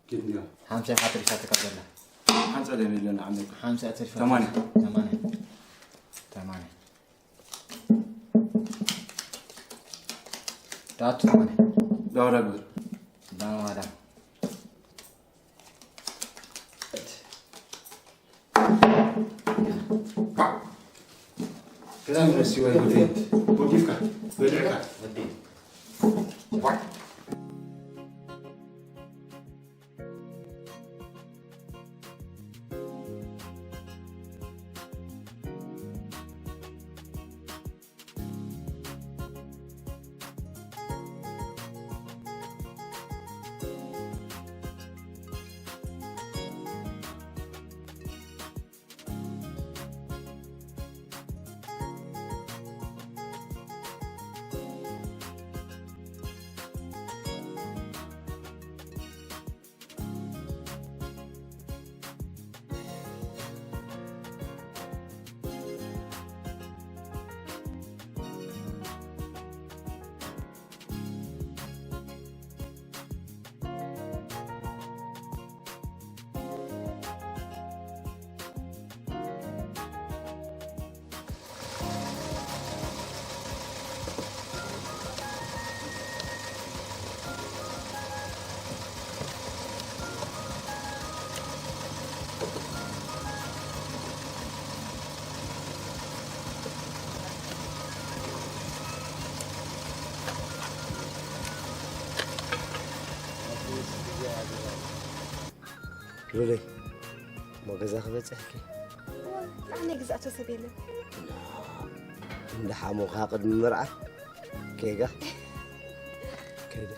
ኪድ እንዲያ። ሓምሳ ኢኻ ትሪፋ ትከፍለላ። ሓንሳ ደም የለና ዓመት። ሓምሳ ትሪፋ። ተማንያ። ተማንያ። ተማንያ። ዳቱ ተማንያ። ዳውራ ግብር። ዳማዳ። ክዳን ረሲ ወይ ጉዴት። ወዲፍካ። በልዕካ። ሉለይ፣ ሞ ገዛ ክበፅሕኪ? ብጣዕሚ ናይ ግዛእቶ ሰብ የለን። እንዳሓሙኻ ቅድሚ መርዓ ኬጋ ከይደ።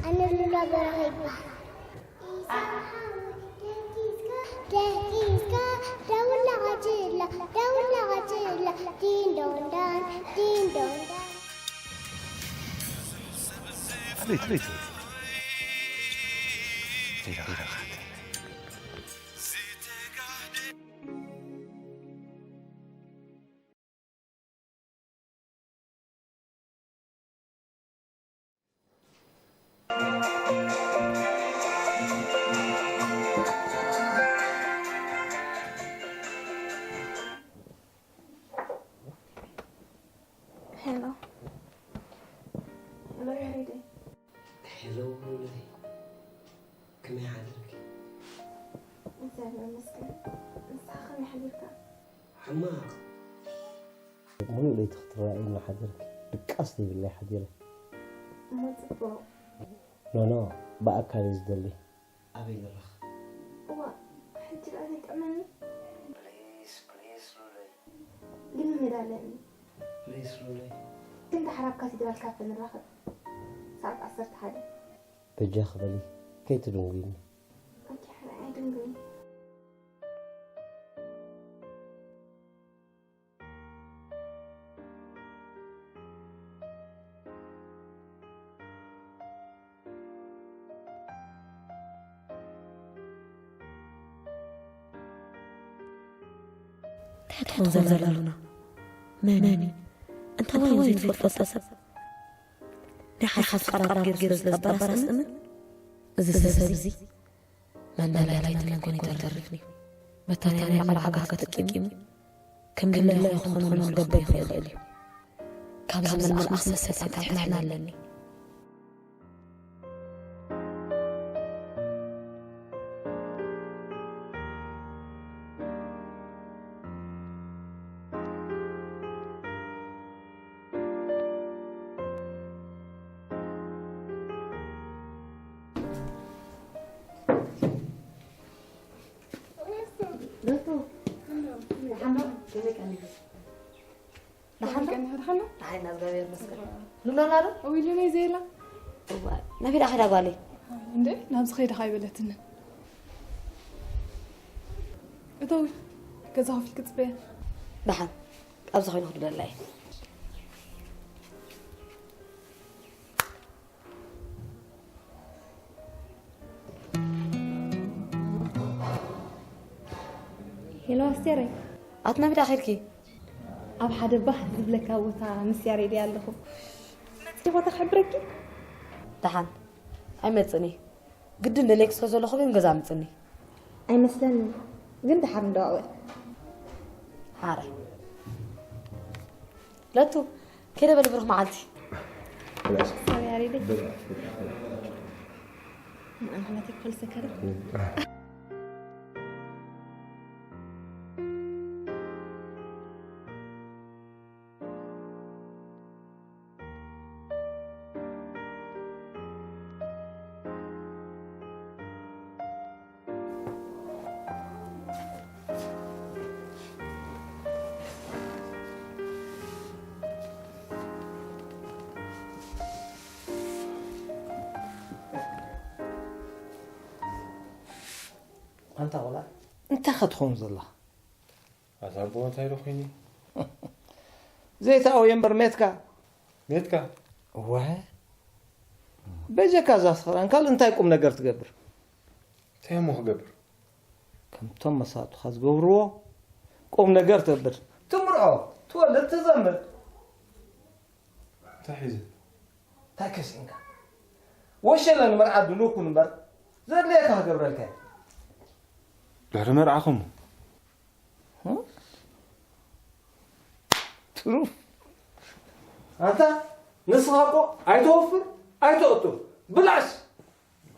ኣነ ሉላ በረኻ ይበሃል። ደቂስካ ደውላ ቐጭላ ደውላ ቐጭላ ዲንዶንዳን ዲንዶንዳን Lite, lite. ሄሎ። ሄሎ ያሬድ። ሄሎ ሉለይ፣ ከመይ ሓዲርኪ? እግዚኣብሔር ይመስገን። ንስኻ ከመይ ሓዲርካ? ሕማቕ። ሙሉእ ለይቲ ክትረኣይኒ ሓዲርኪ። ድቃስ ዘይብለይ ሓዲረ። እሞ ጽቡቕ። ኖኖ፣ ብኣካል እየ ዝደሊ። ኣበይ ንራኸብ? እዋ፣ ሕጂ ደኣ ዘይጥዕመኒ። ፕሊስ ፕሊስ ሉለይ። ልምምድ ኣለኒ። ፕሊስ ሉለይ። ግን ደሓር ኣብ ካቴድራል ካፈ ንራኸብ። ሰዓት ዓሰርተ ሓደ። በጃኺ በሊ፣ ከይትድንጉይኒ። ኦኬ፣ ሕራይ ኣይድንጉይን። እንታይ ትኾን ዘላ ሉና? መን? እንታይ ወይ ዘይትፈልጦ ሰብ? ናይ ሓሳብ ቀራራብ ገይሩ ስለ ዝጠበራ ስእምን? እዚ ሰብ እዚ መንደላይታይ ተመንኮን ይተርፍኒ። መታንያ ናይ ቆልዓ ጋር ተጠቂሙ ከም ድላዩ ክኾን ክገብር ይኽእል እዩ። ካብዚ መልኣኽ መሰሰት ክትሕነና ኣለኒ። ደሓን ዶ? ደሓን ዶ? ደሓን ኢና እግዚኣብሔር ይመስገን። ሉሎና ዶ? እውይ ሉለይ ዘየላ። እዋ፣ ናፊዳ ኸዳ ጓለይ። እንዴ ናብዚ ኸይደ ካይበለትንን። እተዊ ገዛ ከፊት ክጽበያ። ደሓን ኣብዚ ኸይኑ ክድለላ እየ። ሄሎ ኣስቴረይ። ኣትና ብዳ ኸድኪ? ኣብ ሓደ ባህ ዝብለካ ቦታ ምስ ያሬድ እየ ኣለኹ። መፅእ ቦታ ክሕብረኪ? ደሓን ኣይመፅእን እየ። ግድን ደልየኪ ስለ ዘለኹ ግን ገዛ ምፅኒ። ኣይመስለንን ግን ደሓር ንደዋወል። ሓራይ ለቱ ከይደ በሊ ብሩኽ መዓልቲ። ሰብ ያሬደይ ንኣንሕነት ይክፈል ሰከረ ኣንታ ቆልዓ እንታይ ከ ትኸውን ዘላ? ኣታ ኣቦ እንታይ ዶ ኮይኑ? ዘይተኣውየ እምበር ሜትካ። ሜትካ? ወ በጀካ እዛ ስኽራን ካልእ እንታይ ቁም ነገር ትገብር? እንታይ እሞ ክገብር? ከምቶም መሳቱኻ ዝገብርዎ ቁም ነገር ትገብር። ትምርዖ፣ ትወልድ፣ ትዘምር። እንታይ ሒዘ? እንታይ ከሲእንካ? ወሸለ ንመርዓ ድሉው ኩን እምበር ዘድለየካ ክገብረልካ እየ። ድሕሪ መርዓኹም ትሩፍ ኣንታ ንስኻ እኮ ኣይተወፍር ኣይተእቱ ብላሽ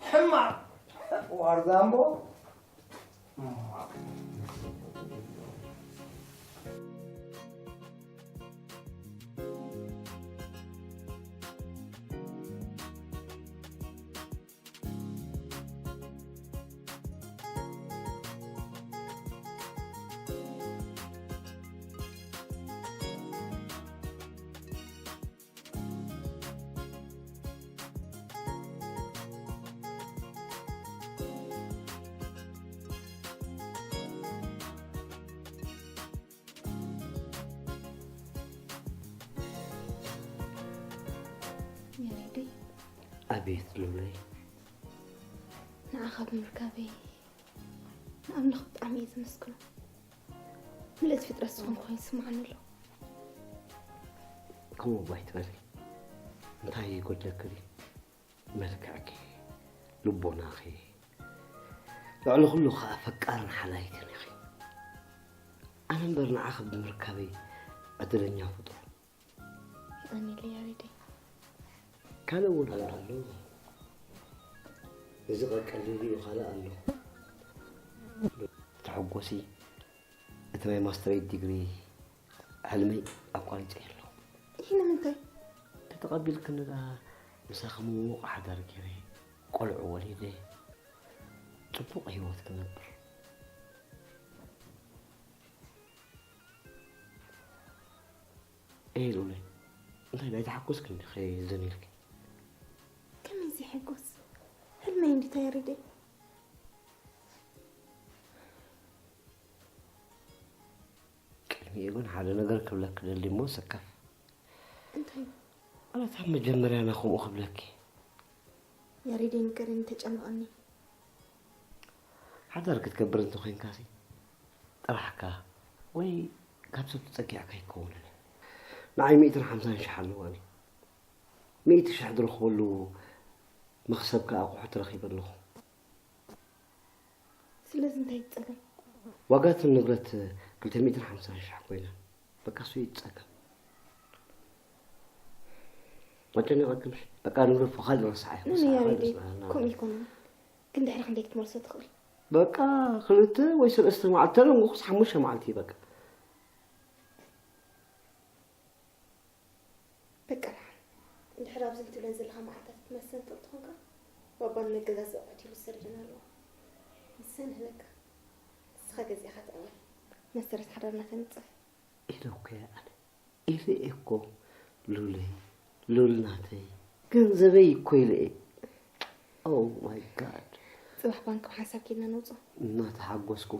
ሕማቕ ዋርዛምቦ ቤት ሉለይ፣ ንዓኻ ብምርካበይ ንኣምላኽ ብጣዕሚ እየ ዘመስግኖ። ምልእቲ ፍጥረት ዝኾንኩ ኮይኑ ይስምዓኒ ኣሎ። ከምኡ እባ ኣይትበሊ። እንታይ ይጎድለኪ ድዩ? መልክዕኪ፣ ልቦናኺ፣ ልዕሊ ኩሉ ኸኣ ፈቃርን ሓላይትን ኢኺ። ኣነ እምበር ንዓኺ ብምርካበይ ዕድለኛ ፍጡር። የቐንየለይ ያሬደይ። ካልእ እውን ኣሎ ኣሎ። እዚ ቀቀሊሉ እዩ፣ ካልእ ኣሎ። ተሐጎሲ፣ እቲ ናይ ማስተሬት ዲግሪ ሕልመይ ኣቋሪጸ ኣለኹ። ይህ ንምንታይ? ተተቐቢልክኒ ደኣ ምሳኺ ምዉቕ ሓዳር ገይረ፣ ቆልዑ ወሊደ፣ ጽቡቕ ህይወት ክነብር። ኤይ ሉለይ፣ እንታይ ናይ ተሓጎስኪ እንዲኺ ዘን ኢልኪ? ከመይ ዘይሕጎስ? ሕልመይ እንዲታ ያሬደይ። ቅድሚኡ ግን ሓደ ነገር ክብለኪ ደሊ እሞ ሰከፍ። እንታይ? ማለት ኣብ መጀመርያ ና ከምኡ ክብለኪ። ያሬደይ ንገረኒ፣ ተጨንቐኒ። ሓዳር ክትገብር እንተኾይንካሲ ጥራሕካ ወይ ካብ ሰብ ተጸጊዕካ ኣይትከውንን። ንዓይ ሚእትን ሓምሳን ሽሕ ኣለዋኒ። ሚእቲ ሽሕ ዝረኽበሉ መኽሰብ ከኣ ኣቑሑት ረኺበ ኣለኹ። ስለዚ እንታይ እዩ ጸገም? ዋጋ እቲ ንብረት ክልተ ሚእትን ሓምሳን ሽሕ ኮይና። በቃ እሱ እዩ ጸገም። ኣጨኒቐክምሽ። በቃ ንብረት ፎኻል ረሳዕ እዩ። ኖ፣ ኖ፣ ረሳዕ ያሬድ፣ ረሳዕ። ከምኡ ይኮነ። ግን ድሕሪ ክንደይ ክትመልሶ ትኽእል? በቃ ክልተ ወይ ሰለስተ መዓልቲ፣ ተለንጎኽስ ሓሙሽተ መዓልቲ እዩ በቃ። በቃ ደሓን። እንድሕር ኣብዚ ትብለን ዘለኻ መዓልታት ክትመልሰን ትኽእል ተኾንካ፣ ባባ ንመገዛዝኢ ኣቑሑት ኢሉ ዝሰደደና ኣለዎ። ንሰን ህበካ። ንስኻ ገዚእኻ ተቐበል። መሰረት ሓዳርና ተንጽፍ። ኢለ እኮ እየ ኣነ። ኢለ እየ እኮ ሉለይ፣ ሉል ናተይ፣ ገንዘበይ እኮ ኢለ እየ። Oh my God። ጽባሕ ባንክ ብሓንሳብ ኬድና ነውጽኦ። እናተሓጎስኩ።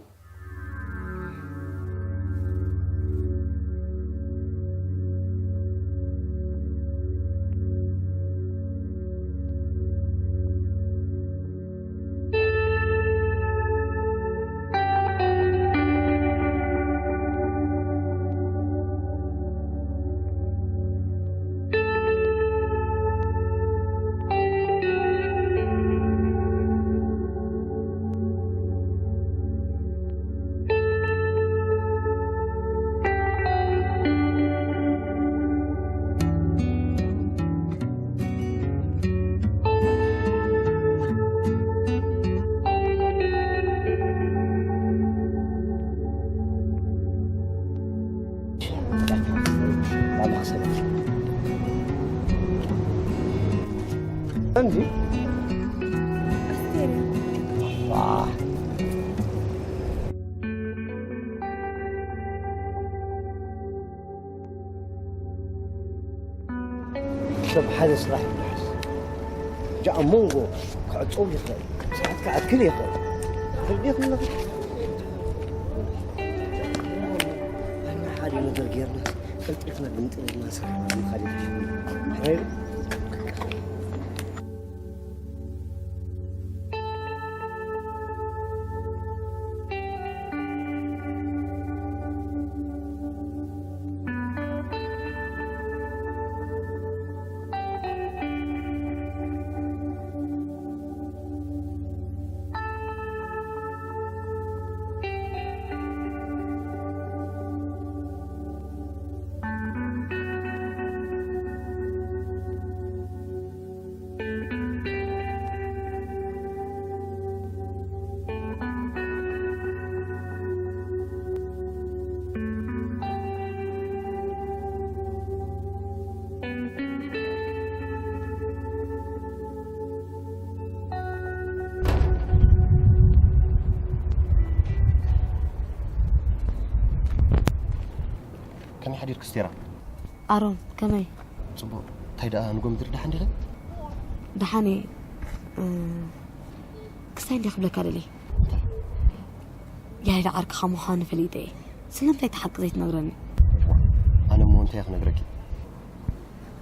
እንዲ ኣስቴር እያ። ዋ። ሰብ ሓደ ስራሕ ይብልሓስ። እጃ ኣብ መንጎ ክዕጸው ይኽእል፣ ስራሕት ክኣክል ይኽእል። ተረዲእኩም ኣለኹም? ኣና ሓደ ነገር ጌርና ቀልጢፍና ግምጥልና ስራሕና ምኻድ ይኽእል። ከመይ ሓዲርኪ ስቴራ? ኣሮን፣ ከመይ? ጽቡቕ። እንታይ ደኣ ንጎ ምድሪ ደሓን ዲኺ? ደሓን እየ። እ፣ ክስታይ እንድየ ክብለካ ደልየ። ያሬድ ዓርክኻ ምዃኑ ፈሊጠ እየ። ስለምንታይ እቲ ሓቂ ዘይትነግረኒ? ኣነ እሞ እንታይ እየ ክነግረኪ?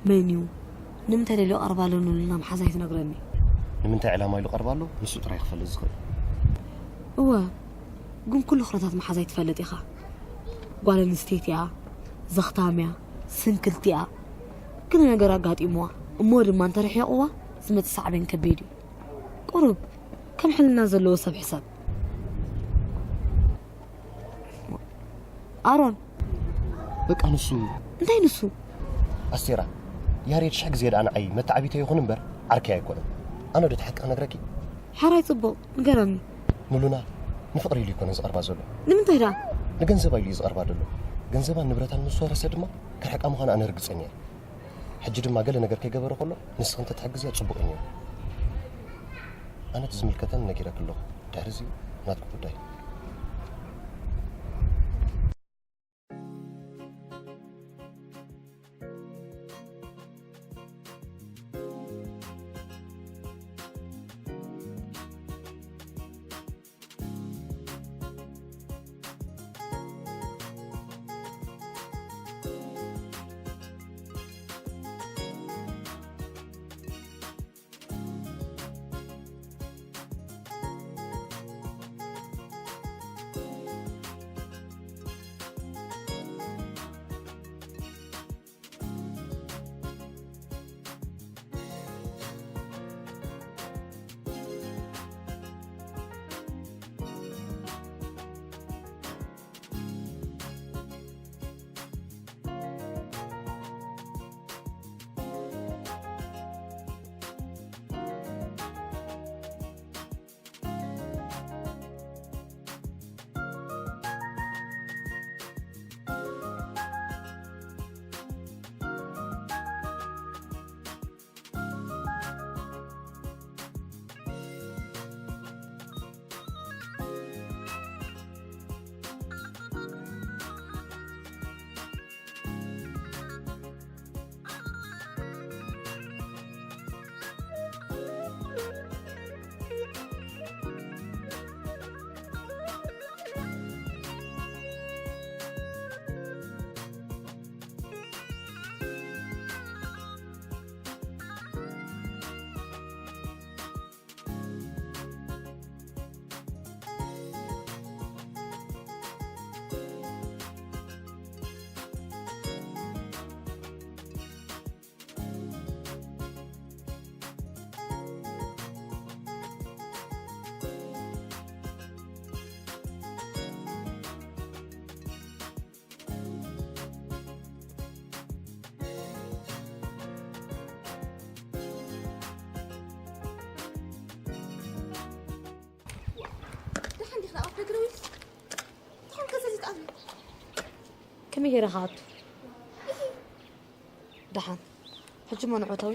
መን እዩ? ንምንታይ ደልዮ ቀርባ ኣሎ ንሉና መሓዛይ ትነግረኒ? ንምንታይ ዕላማ ኢሉ ቀርባ ኣሎ? ንሱ ጥራይ ክፈልጥ ዝኽእል። እወ፣ ግን ኩሉ ኩነታት መሓዛይ ትፈልጥ ኢኻ። ጓል ኣንስተይቲ እያ፣ ዘኽታም እያ፣ ስንክልቲ እያ። ግን ነገር ኣጋጢምዋ እሞ ድማ እንተርሒቕዋ ዝመጽእ ሳዕቤን ከቢድ እዩ። ቁሩብ ከም ሕልና ዘለዎ ሰብ ሕሰብ። ኣሮን፣ በቃ ንሱ እንታይ ንሱ? ኣስቴራ፣ ያሬድ ሽሕ ግዜ ደኣ ንዓይ መተዓቢተይ ይኹን እምበር ዓርከይ ኣይኮነን። ኣነ ወደ ሓቂ ክነግረኪ። ሓራይ ጽቡቕ፣ ንገረኒ። ንሉና ንፍቕሪ ኢሉ ኣይኮነን ዝቐርባ ዘሎ። ንምንታይ ደኣ? ንገንዘባ ኢሉ እዩ ዝቐርባ ዘሎ። ገንዘባን ንብረታን ምስ ወረሰ ድማ ክርሕቃ ምዃኑ ኣነ ርግጸኛ እየ። ሕጂ ድማ ገለ ነገር ከይገበረ ከሎ ንስኺ እንተትሕግዝያ ጽቡቕ እዩ ነይሩ። ኣነ እቲ ዝምልከተኒ ነጊረኪ ኣለኹ። ድሕሪ እዚ ናትኪ ጉዳይ። ደሓን ዲኻ ኣብ እግሪ ወይ? ትኾን ከዘ ዝጣሉ? ከመይ ገይረ ክኣቱ? ደሓን። ሕጂ መን ዕወታዊ?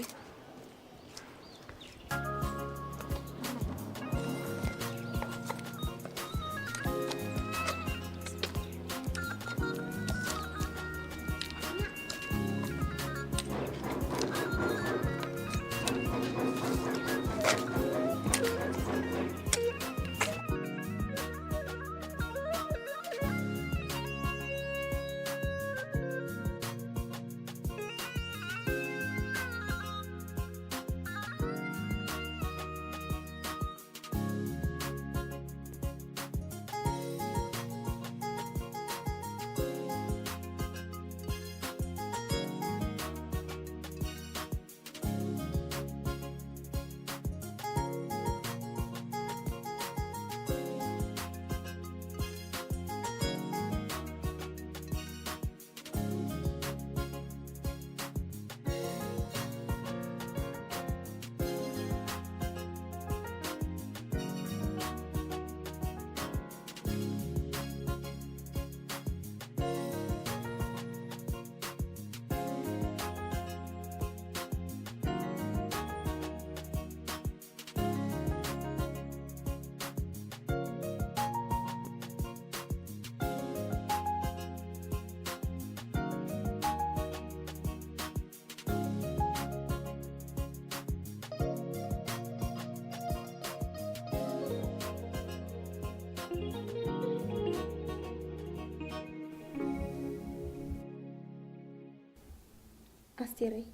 ኣስቴረይ፣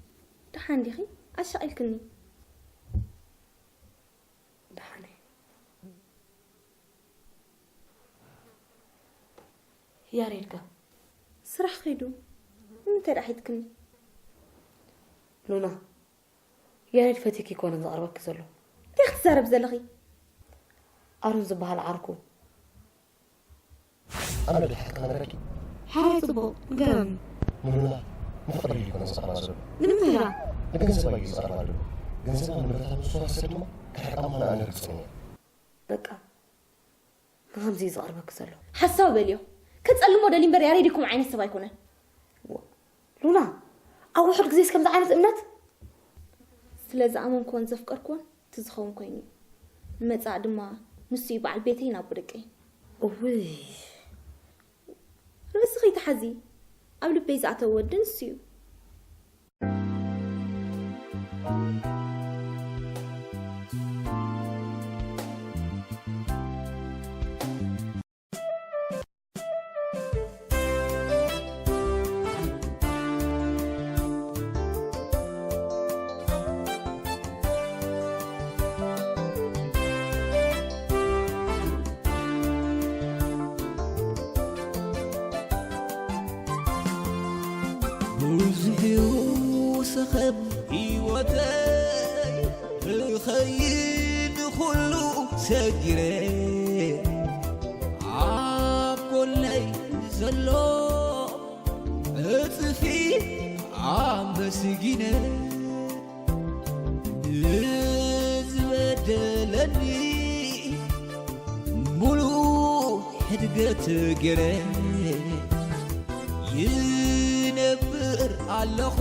ደሓን ዲኺ? ኣሻቒልክኒ። ደሓነ። ያሬድ ከ? ስራሕ ኸይዱ። ንምንታይ ደኣ ሒዝክኒ? ሉና፣ ያሬድ ፈቲኪ ኣይኮነን ዘቕርበኪ ዘሎ። እንታይ ክትዛረብ ዘለኺ? ኣሮን ዝበሃል ዓርኩ። ኣነ ብሓቂ ክነግረኪ። ሓራይ ጽቡቕ፣ ንገረኒ። ንሉና ንፍቕሪ እዩ ይኮነ ዘቕርባ ዘሎ። ንምንታይ ደኣ? ንገንዘባ እዩ ዘቕርባ ዘሎ። ገንዘባ ንብረታ ንሱ ወሰደ ድማ ክሕርቃ ምዃኑ ኣነ ርግጸኛ እየ። በቃ፣ ንኸምዚ እዩ ዘቕርበኪ ዘሎ። ሓሳዊ በልዮ። ከጸልሞ ደልዩ እምበር ያሬድ እኮ ዓይነት ሰብ ኣይኮነን። ዋ፣ ሉና፣ ኣብ ውሑድ ግዜስ ከምዚ ዓይነት እምነት? ስለ ዝኣመንክዎን ዘፍቀርክዎን እቲ ዝኸውን ኮይኑ እዩ። ንመጻእ ድማ ንሱ እዩ በዓል ቤተይን ኣቦ ደቀይን። እውይ። ርእስኺ ኣይትሓዚ። ኣብ ልበይ ዝኣተወ ወዲ ንሱ እዩ። ብዙሕ እዩ ሰኸብ ህይወተይ፣ ብኸይድ ኩሉ ሰጊረ፣ ኣብ ጎነይ ዘሎ እጽፊ ኣመስጊነ፣ ንዝበደለኒ ሙሉእ ሕድገት ገይረ ይነብር ኣለኹ።